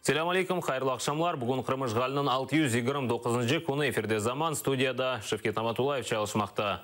Selâm aleyküm, hayırlı aqşamlar. Bugün Qırım işğaliniñ 629-ncı künü efirde Zaman, studiyada Şevket Namatullayev çalışmaqta.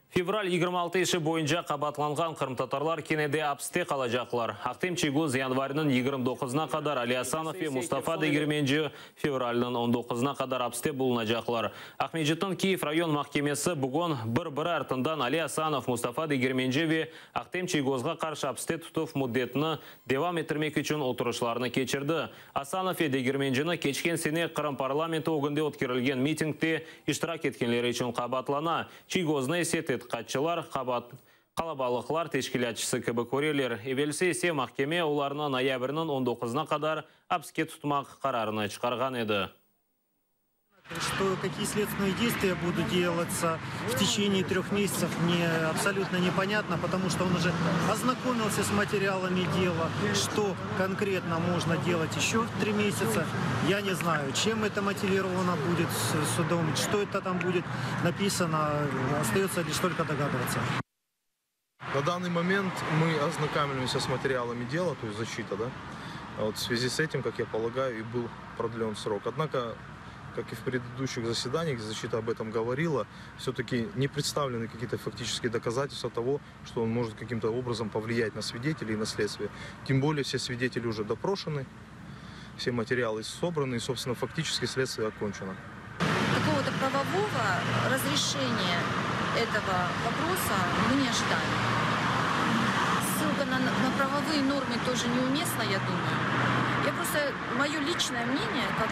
Fevral 26 işi boyunca qabaatlanğan qırımtatarlar kene de apiste qalacaqlar. Ahtem Çiygoz yanvarniñ 29-na qadar, Ali Asanov ve Mustafa Degermenci fevralniñ 19-na qadar apiste bulunacaqlar. Aqmescitniñ Kiyev rayon mahkemesi bugün bir-biri artından Ali Asanov, Mustafa Degermenci ve Ahtem Çiygozğa qarşı apiste tutuv müddetini devam ettirmek içün oturışlarnı keçirdi. Asanov ve Degermencini keçken sene Qırım parlamenti ögünde ötkerilgen mitingde iştirak etkenleri içün qabaatlana. Çiygoznı ise tedqiqatçılar qalabalıqlar teşkilâtçısı kibi köreler. Evelsi ise mahkeme olarnı noyabrniñ on doquzına qadar apiske tutmaq qararını çıqarğan edi. Что какие следственные действия будут делаться в течение трех месяцев, мне абсолютно непонятно, потому что он уже ознакомился с материалами дела. Что конкретно можно делать еще в три месяца, я не знаю. Чем это мотивировано будет судом, что это там будет написано, остается лишь только догадываться. На данный момент мы ознакомимся с материалами дела, то есть защита, да? Вот в связи с этим, как я полагаю, и был продлен срок. Однако, как и в предыдущих заседаниях, защита об этом говорила, все-таки не представлены какие-то фактические доказательства того, что он может каким-то образом повлиять на свидетелей и на следствие. Тем более все свидетели уже допрошены, все материалы собраны и, собственно, фактически следствие окончено. Какого-то правового разрешения этого вопроса мы не ожидаем. Ссылка на, на правовые нормы тоже неуместна, я думаю. Я просто, мое личное мнение, как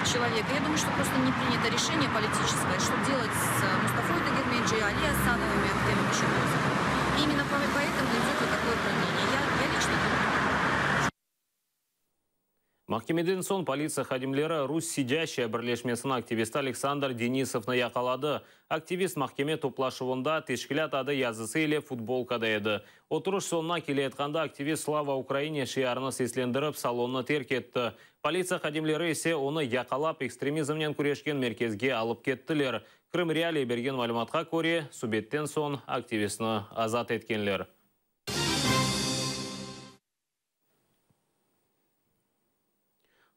человека, я думаю, что просто не принято решение политическое, что делать с Мустафой Дегерменджи, Али Асановым и Ахтемом Чийгозом. Именно поэтому идет вот такое продление. Я, я лично думаю. Mahkemeden soñ politsiya hadimleri Rus sidâşaya birleşmesiniñ aktivisti Aleksandr Denisovnı yaqaladı. Aktivist mahkeme toplaşuvında teşkilât adı yazısı ile futbolkada edi. Oturış soñuna keleyatqanda aktivist Slava Ukraine şiarını seslendirip, salonnı terk etti. Politsiya hadimleri ise onı yaqalap, ekstremizmnen küreşken merkezge alıp kettiler. Krım Realii bergen malümatqa köre, subetten soñ aktivistni azat etkenler.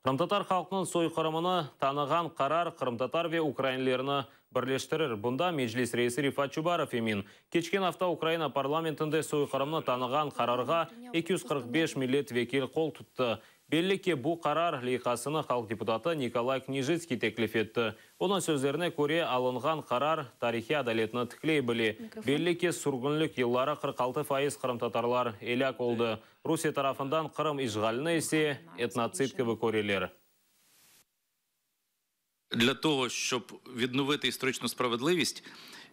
Qırımtatar halqnıñ soyqırımını tanığan qarar qırımtatar ve ukrainlerni birleştirir. Bunda Meclis reisi Refat Çubarov emin. Keçken afta Ukraina parlamentinde soyqırımnı tanığan qararğa 245 millet vekil qol tuttı. Belli ki, bu qarar leyhasını halq deputatı Nikolay Knâjitskiy teklif etti. Onıñ sözlerine köre, alınğan qarar tarihiy adaletni tikley bile. Belli ki, sürgünlik yılları 46% qırımtatarlar elâk oldı. Rusiye tarafından Qırım işğalini ise etnotsid kibi köreler. Для того, щоб відновити історичну справедливість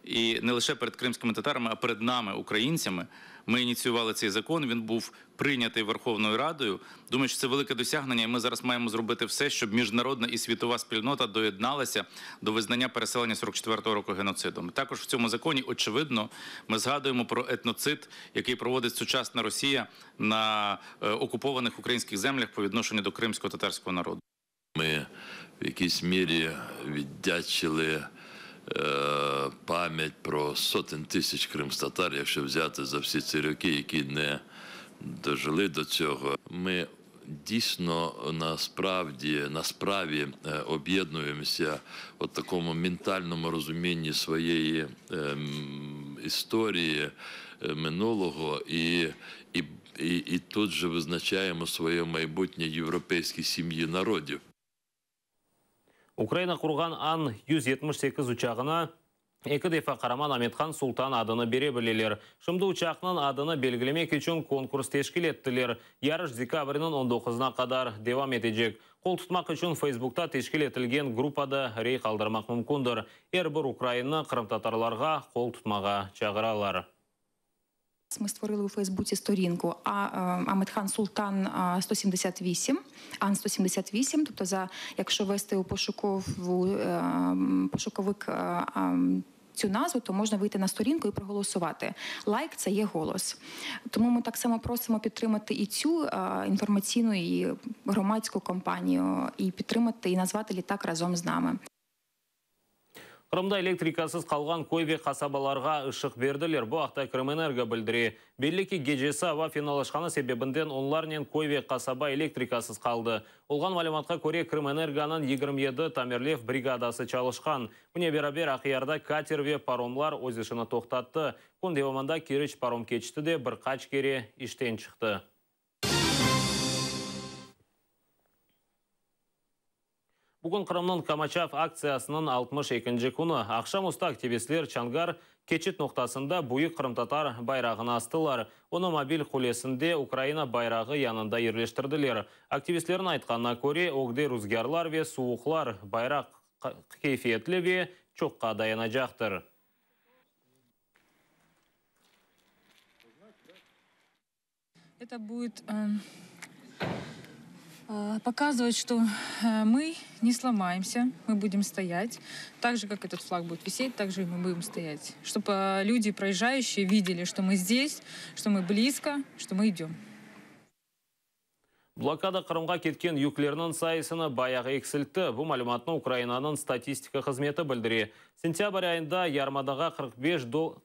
і не лише перед кримськими татарами, а перед нами, українцями, ми ініціювали цей закон. Він був прийнятий Верховною Радою. Думаю, що це велике досягнення, і ми зараз маємо зробити все, щоб міжнародна і світова спільнота доєдналася до визнання переселення 44-го року геноцидом. Також в цьому законі, очевидно, ми згадуємо про етноцид, який проводить сучасна Росія на окупованих українських землях по відношенню до кримського татарського народу. Ми в якійсь мірі віддячили пам'ять про сотень тисяч кримськотатар, якщо взяти за всі ці роки, які не дожили до цього. Ми дійсно насправді на справі об'єднуємося в такому ментальному розумінні своєї історії минулого і, і, і, і тут же визначаємо своє майбутнє європейській сім'ї народів. Ukraina qurğan An 178 uçağına eki defa qaraman Amethan Sultan adını bere bileler. Şimdi uçaqnıñ adını belgilemek içün konkurs teşkil ettiler. Yarış dekabrniñ 19-na qadar devam etecek. Qol tutmaq içün Feysbukta teşkil etilgen gruppada rey qaldırmaq mümkündir. Er bir ukrainni qırımtatarlarğa qol tutmağa çağıralar. Ми створили у Фейсбуці сторінку Аметхан Султан 178, Ан 178, тобто за, якщо ввести у пошукову, пошуковик цю назву, то можна вийти на сторінку і проголосувати. Лайк – це є голос. Тому ми так само просимо підтримати і цю інформаційну, і громадську кампанію, і підтримати, і назвати літак разом з нами. Qırımda elektrikasız qalğan köy ve qasabalarğa ışıq berdiler. Bu aqta Krımenergo bildire. Belli ki, gecesi ava fenalaşqanı sebebinden onlarnen köy ve qasaba elektrikasız qaldı. Olğan malümatqa köre, Krımenergonıñ 27 tamirlev brigadası çalışqan. Bunen beraber, Aqyarda kater ve paromlar öz işini toqtattı. Kün devamında Keriç parom keçiti de bir qaç kere işten çıqtı. Bugün Qırımnıñ qamaçav aktsiyasınıñ 62-nci künü. Aqşam üstü aktivistler Çangar keçit noqtasında büyük qırımtatar bayrağını astılar. Onı mobil qulesinde Ukraina bayrağı yanında yerleştirdiler. Aktivistlerniñ aytqanına köre, ögde ruzgârlar ve suvuqlar, bayraq keyfiyetli ve çoqqa dayanacaqtır. Это будет показывать, что мы не сломаемся, мы будем стоять. Так же, как этот флаг будет висеть, так же и мы будем стоять. Чтобы люди, проезжающие, видели, что мы здесь, что мы близко, что мы идем. Blokada Qırımğa ketken yüklerniñ sayısını bayağı eksiltti. Bu malümatnı Ukrainanıñ statistika hızmeti bildire. Sentâbr ayında yarımadağa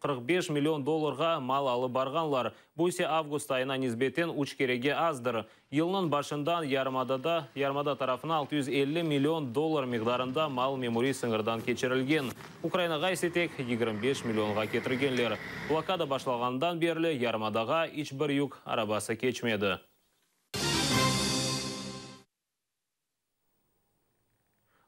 45 million dollarğa mal alıp barğanlar. Bu ise avgust ayına nisbeten üç kerege azdır. Yılnıñ başından yarımadada yarımada tarafına 650 million dollar miqdarında mal memuriy sıñırdan keçirilgen. Ukrainağa ise tek 25 millionğa ketirgenler. Blokada başlağanından berli yarımadağa iç bir yük arabası keçmedi.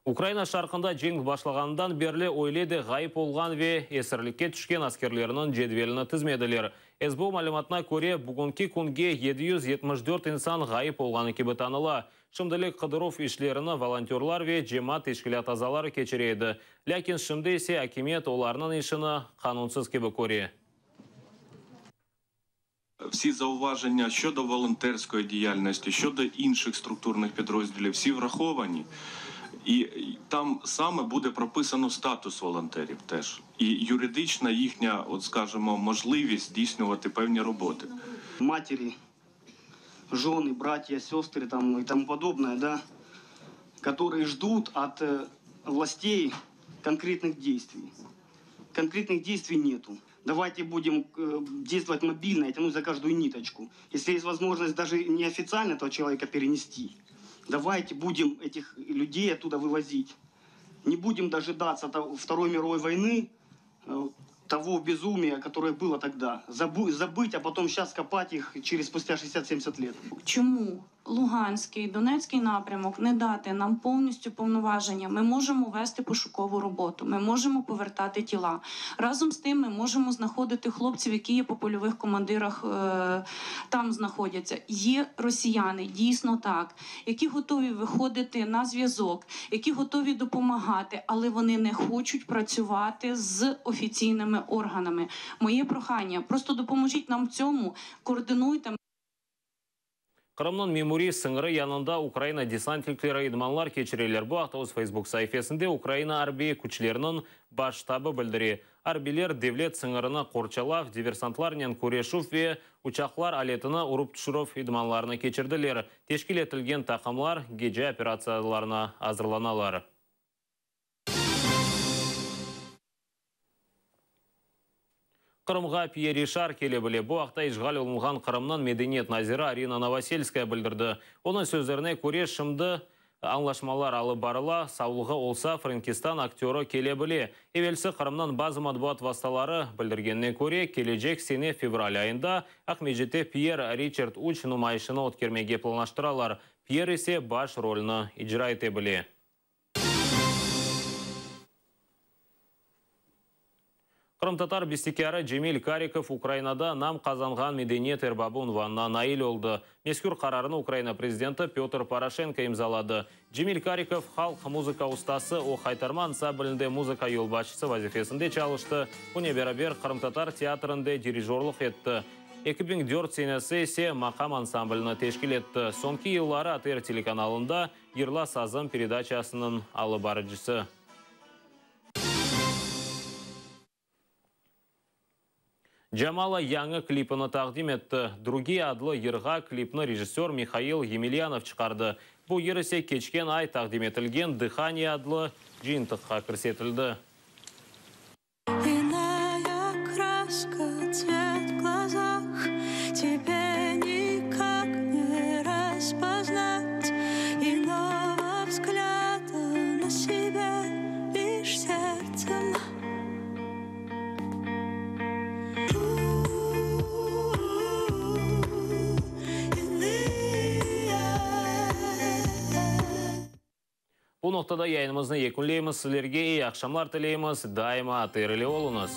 Ukraina şarqında cenk başlağanından berli öyle de ğayıp olğan ve esirlikke tüşken askerlerniñ cedvelini tizmediler. SBU malümatına köre, bugünki künge 774 insan ğayıp olğanı kibi tanıla. Şimdilik qıdıruv işlerini volontörlar ve cemaat teşkilât azaları keçire edi. Lâkin şimdi ise akimiyet olarnıñ işini qanunsız kibi köre. Всі зауваження щодо волонтерської діяльності, щодо інших структурних підрозділів, всі враховані. І там саме буде прописано статус волонтерів теж. І юридична їхня, от скажімо, можливість здійснювати певні роботи. Матери, жены, братья, сестры там, и тому подобное, да, которые ждут от властей конкретных действий. Конкретных действий нету. Давайте будем действовать мобильно и тянуть за каждую ниточку. Если есть возможность даже неофициально этого человека перенести, давайте будем этих людей оттуда вывозить. Не будем дожидаться Второй мировой войны, того безумия, которое было тогда. Забыть, а потом сейчас копать их через спустя 60-70 лет. Чому Луганський, Донецький напрямок не дати нам повністю повноваження? Ми можемо вести пошукову роботу, ми можемо повертати тіла. Разом з тим ми можемо знаходити хлопців, які є по польових командирах, там знаходяться. Є росіяни, дійсно так, які готові виходити на зв'язок, які готові допомагати, але вони не хочуть працювати з офіційними органами. Моє прохання, просто допоможіть нам в цьому, координуйте. Qırımnıñ memuriy sıñırı yanında Ukraina desantnikleri idmanlar keçireler. Bu aqta öz Facebook saifesinde Ukraina arbiy küçleriniñ Baş ştabı bildire. Arbiyler devlet sıñırını qorçalav, diversantlarnen küreşüv ve uçaqlar aletini urıp tüşürüv idmanlarını keçirdiler. Teşkil etilgen taqımlar gece operatsiyalarına azırlanalar. Qırımğa Pyer Rişar kele bile. Bu aqta işğal olunğan Qırımnıñ medeniyet naziri Arina Novoselskaya bildirdi. Onıñ sözlerine köre, şimdi añlaşmalar alıp barıla, savlığı olsa, Frenkistan aktörı kele bile. Evelsi Qırımnıñ bazı matbuat vastaları bildirgenine köre, kelecek sene fevral ayında Aqmescitte Pyer Riçard üç numayışını ötkermege planlaştıralar, Pyer ise baş rolni icra ete bile. Qırımtatar bestekârı Cemil Karikov Ukrainada nam qazanğan medeniyet erbabı unvanına nail oldı. Mezkür qararnı Ukraina prezidenti Pötr Poroşenko imzaladı. Cemil Karikov halq muzıka ustası, o Haytarma ansamblinde muzıka yolbaşçısı vazifesinde çalıştı, bunen beraber qırımtatar teatrinde dirijorlıq etti. 2004 senesi ise Maqam ansamblini teşkil etti. Soñki yılları ATR telekanalında Yırla sazım peredaçasınıñ alıp barıcısı. Jamala yañı klipini taqdim etti. Drugiye adlı yırğa klipni rejissör Mihail Yemelyanov çıqardı. Bu yır ise keçken ay taqdim etilgen Dıhaniye adlı cıyıntıqqa kirsetildi. Bu noqtada yayınımıznı yekünleymiz. Sizlerge eyi aqşamlar tileymiz. Daima ATR ile oluñız.